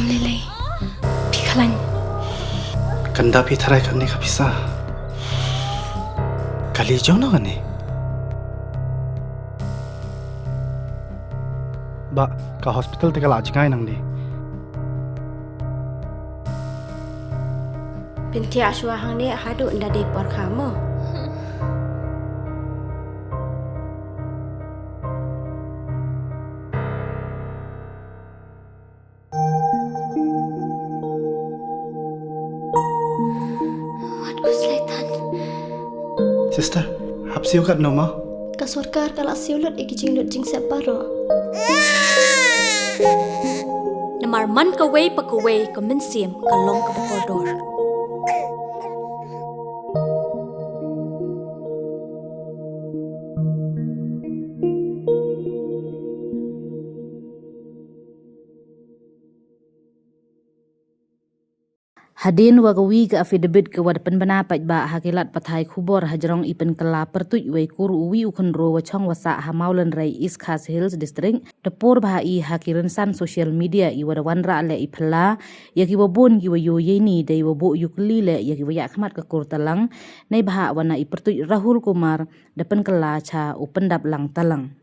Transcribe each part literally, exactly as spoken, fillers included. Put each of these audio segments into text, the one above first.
Lei lei. Phi khlaiñ. Kan da phi tharai kane ka pisa. Kali jong no kane. Ba ka hospital te ka la jngai nangne. Pynthia shuwa hangne haduh nda dei por kha mo. Wat khuslai than. Sister, hap siew katno mo? Ka sorkar ka la siew lut ïa ki jinglut jingsep baroh. Namar man kawei pa kawei ka mynsiem ka long kaba kordor. Hadien wa kawi ka affidavit ka wa da pynbna paidbah ha ki lad pathai khubor hajrong i pynkylla pyrtuit wei kur uwi u khynro wa chong wa sah ha Mawlynrei, East Khasi Hills District, da por bha i ha ki rynsan social media i wa da wanrah leh i phylla ïa ki wa bun ki wa ïoh ïa ini dei wa buh ïukylli leh ïa ki wa ïakhmat ka kur Talang, neibhah wa na i pyrtuit Rahul Kumar da pynkylla cha u Pyndaplang Talang.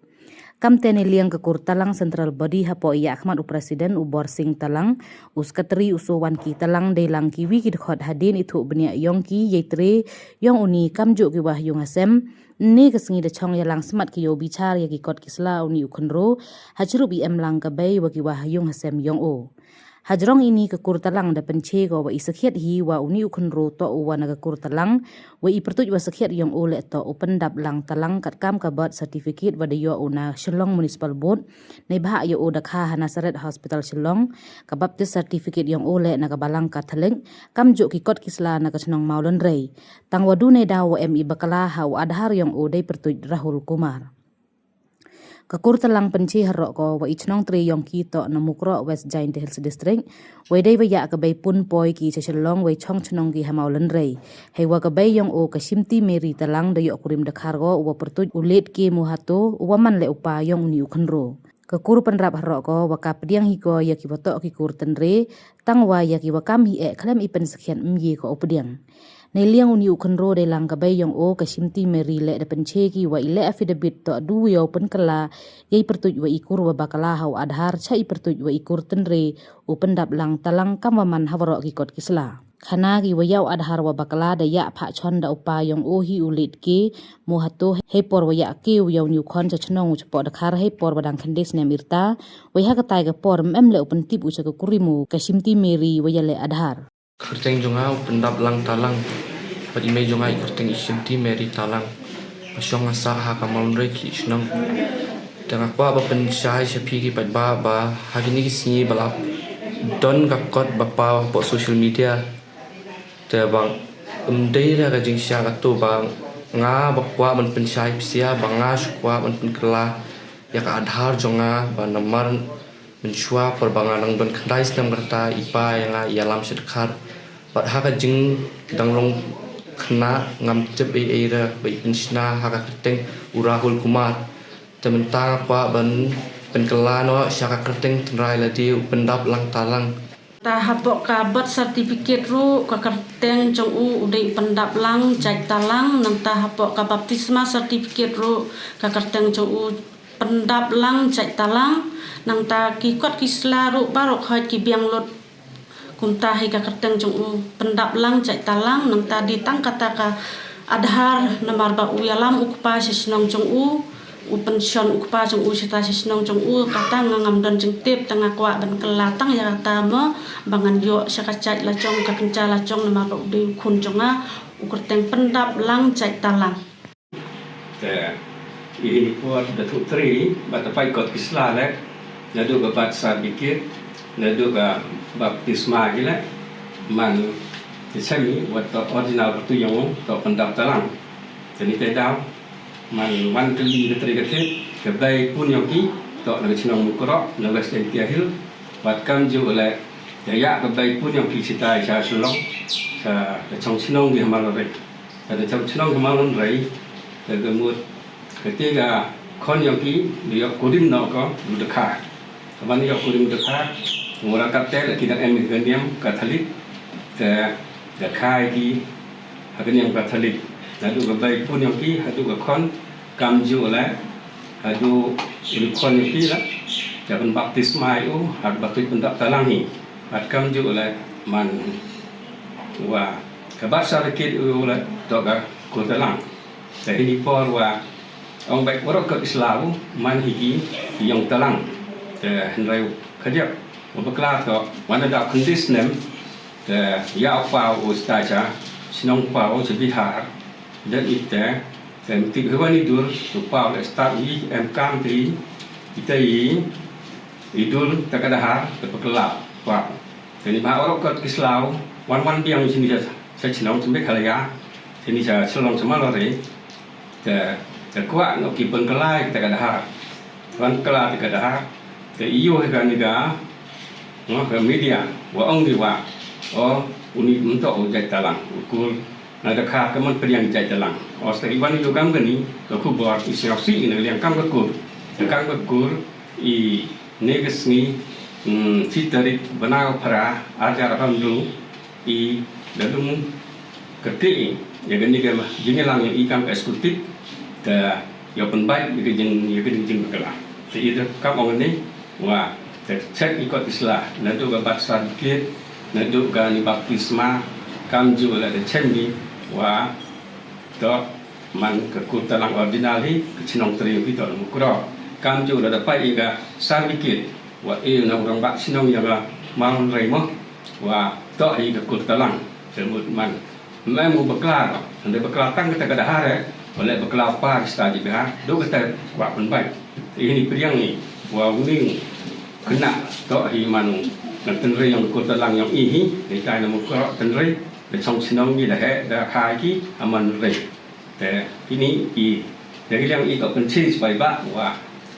Kam te neiliang ka kur Talang Central Body hapoh ïakhmat u President u Borsing Talang, u Secretary u Sowanki Talang, dei lang kiwi ki dkhot hadien i thuh bniah ïong ki ïa i tre ïong uni kamjuh ki wa ha ïung ha sem. Ynne ka sngi da chong ïalang smat ki ïoh bichar ïa ki kot ki sla uni u khynro, ha chirup i em lang ka bei wa ki wa ha ïung ha sem ïong u. Hajrong ini ka kur Talang da pynche ko wa i sakhiat hi wa uni u khynro toh u wa na ka kur Talang, wa i pyrtuit wa sakhiat ïong u leh toh u Pyndaplang Talang katkam ka birth certificate wa da ïoh u na Shillong Municipal Board, neibhah ïa u da kha ha Nazareth Hospital Shillong, ka baptist certificate ïong u leh na ka balang Catholic, kamjuh ki kot ki sla na ka chnong Mawlynrei. Tang wa du neidaw wa em i bakla ha u Aadhaar ïong u dei pyrtuit Rahul Kumar. Ka kur Talang pynche haroh ko wa i chnong tre ïong ki toh na Mukroh, West Jaintia Hills District, wei dei wa ïa ka bei pun poi ki cha Shillong wei chong chnong ki ha Mawlynrei. Hei wa ka bei ïong u ka Shimti Mary Talang da ïoh kurim dkhar ko u wa pyrtuit u Late K Muhato u wa man leh u pa ïong uni u khynro. Ka kur pynrap haroh ko wa ka pdiang hi ko ïa ki wa toh ki kur tynre, tang wa ïa ki wa kam hi eh khlem i pynsakhiat ym ye ko u pdiang. Neiliang uni u khynro dei lang ka bei ïong u ka Shimti Mary leh da pynche ki wa i leh affidavit toh du ïa u pynkylla ïa i pyrtuit wa i kur wa bakla ha u Aadhaar cha i pyrtuit wa i kur tynre u Pyndaplang Talang kam wa man ha waroh ki kot ki sla. Khana ki wa ïa u Aadhaar wa bakla da ïa phah chon da u pa ïong u hi u Late K Muhato hei por wa ïa ki u ïa uni u khon cha chnong u chapoh dkhar hei por wa dang khyndai snem irta. Wei ha katai ka por ym em leh u pyntip u cha ka kurim u ka Shimti Mary wa ïa leh Aadhaar. Kyrteng jong nga u Pyndaplang Talang. Bad i mei jong nga i kyrteng i Shimti Mary Talang. Nga shong nga sah ha ka Mawlynrei ki shnong. Te nga kwah ba pynshai sha phi ki paidbah ba ha kine ki sngi ba la don ka kot ba paw hapoh social media. Te ba ym dei re ka jingshah kato ba nga ba kwah ban pynshai phi sha ba nga shu kwah ban pynkylla ïa ka Aadhaar jong nga ba namar mynshuwa por ba nga nang don khyndai snem ka rta i pa ïa nga ïalam sha dkhar. Bad ha ka jingdang long khynnah ngam tip ei ei re ba i pynshna ha ka kyrteng u Rahul Kumar. Te mynta nga kwah ban pynkylla noh sha ka kyrteng tynrai lade u Pyndaplang Talang. Ta hapoh ka birth certificate ruh ka kyrteng jong u u dei u Pyndaplang Jait Talang, nangta hapoh ka baptisma certificate ruh ka kyrteng jong u Pyndaplang Jait Talang, nangta ki kot ki sla ruh baroh khoit ki biang lut kumta hi ka kyrteng jong u Pyndaplang Jait Talang, nangta dei tang kata ka Aadhaar namar ba u ïalam u kpa sha shnong jong u, u pynshon u kpa jong u shata sha shnong jong u, kata nga ngam don jingtip, te nga kwah ban kylla tang ïa kata mo ba ngan ïoh sha ka jait la jong ka kynja la jong namar ba u dei u khun jong nga, u kyrteng Pyndaplang Jait Talang. Te i hi ni por da thuh tri ba ta pai kot ki sla le, naduh ka birth certificate, naduh ka baptisma ki le, man te semi wat to original patu yong to Pyndap Talang. Te ni te daw man wan kali ka tri ka thit ka bei pun yong ki to na ka chnong Mukroh na West Jaintia Hills. Wat kam ju le ya ya ka bei pun yong ki sitai sha Shillong sha ka chong chnong ki ha Mawlynrei. Ka da chong chnong ka Mawlynrei, ka ka mut ka te ka khon yong ki da yok kurim no ko du dkha. Ka ban yok kurim dkha. Mura katte la ki dang em ka niam Katholik, te da kha ïa ki ha ka niam Katholik. Naduh ka bei pun ïong ki haduh ka khon, kam ju le haduh u khon ïong ki la ja pynbaptisma ïa u, ha kaba tuid pyndap talang hi. Bad kam ju le man wa ka bat sa la kit u la to ka kur talang. Te hini por wa ong bad waroh kot ki sla u man hi ki ïong talang. Te hynrei khadiap u bakla to wan da khundis nem. Te ïa u paw u sta cha shnong paw cha Bihar. Dan ite te mtik hewan idur u paw le start i em kam te ite i idur ta ka dahar te pakla paw. Te ni ba waroh kot ki sla u wan wan biang sini cha shnong cha Meghalaya. Sini cha Shillong cha Mawlai. Te te kwah no ki pynkylla ïa ka dahar. Pynkylla ïa ka dahar. Te ïoh ïa kane ka noh ka media wa ong ki wa o uni mynta u jait talang u kur na da kha ka man pdiang jait talang. O sa i wan ïoh kam kani ka khubor i sngap si ina liang kam ka kur. Kam ka kur i ne ka sngi chi tarik bnai phra arjar hynriew i da lum kyrkieh ïa kane ka jingïalang ïa i kam ka executive. Te ïa pynbeit ïa ka jing ïa ka jing jingpynkhylla. Te i da kam ong ne wa te check i kot i sla naduh ka birth certificate naduh ka ni baptisma kam ju la da check ni wa to man ka kur talang original hi ka chnong Trai ïong ki to Mukroh. Kam ju la da peit ïa ka certificate wa e na u rangbah chnong ïa ka Mawlai mo wa to hi ka kur talang. Te mut man mem u bakla ka hynrei bakla tang kata ka dahar eh. Wa le bakla pa ki sta ji bha do kata kwah pynbeit. Te ini pdiang ni wa uni kena to hi man u na tynrai ïong kur talang ïong i hi. Ni tai na Mukroh tynrai da chong chnong ni da he da khai ki aman rai. Te kini i da ki liang i ka pynchis bai ba wa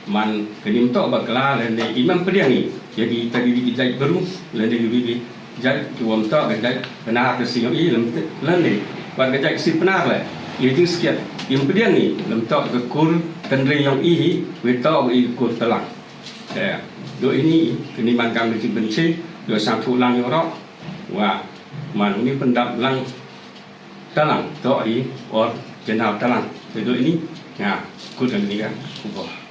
man ka nim to bakla lane i mem pdiang i ïa ki ta ki jait baru lane ki jait ki wam to ka jait kena ka sing i lem lane wat ka jait si pnar le i jing skiat i mem pdiang i lem to ka kur tynrai ïong i hi wi to i kur talang. Te do ini kini man kam ka jing pynchis do sang thu lang ïong ro wa man uni pyndap lang talang to i or jenal talang. Te do ini nga kut ni ka khubor.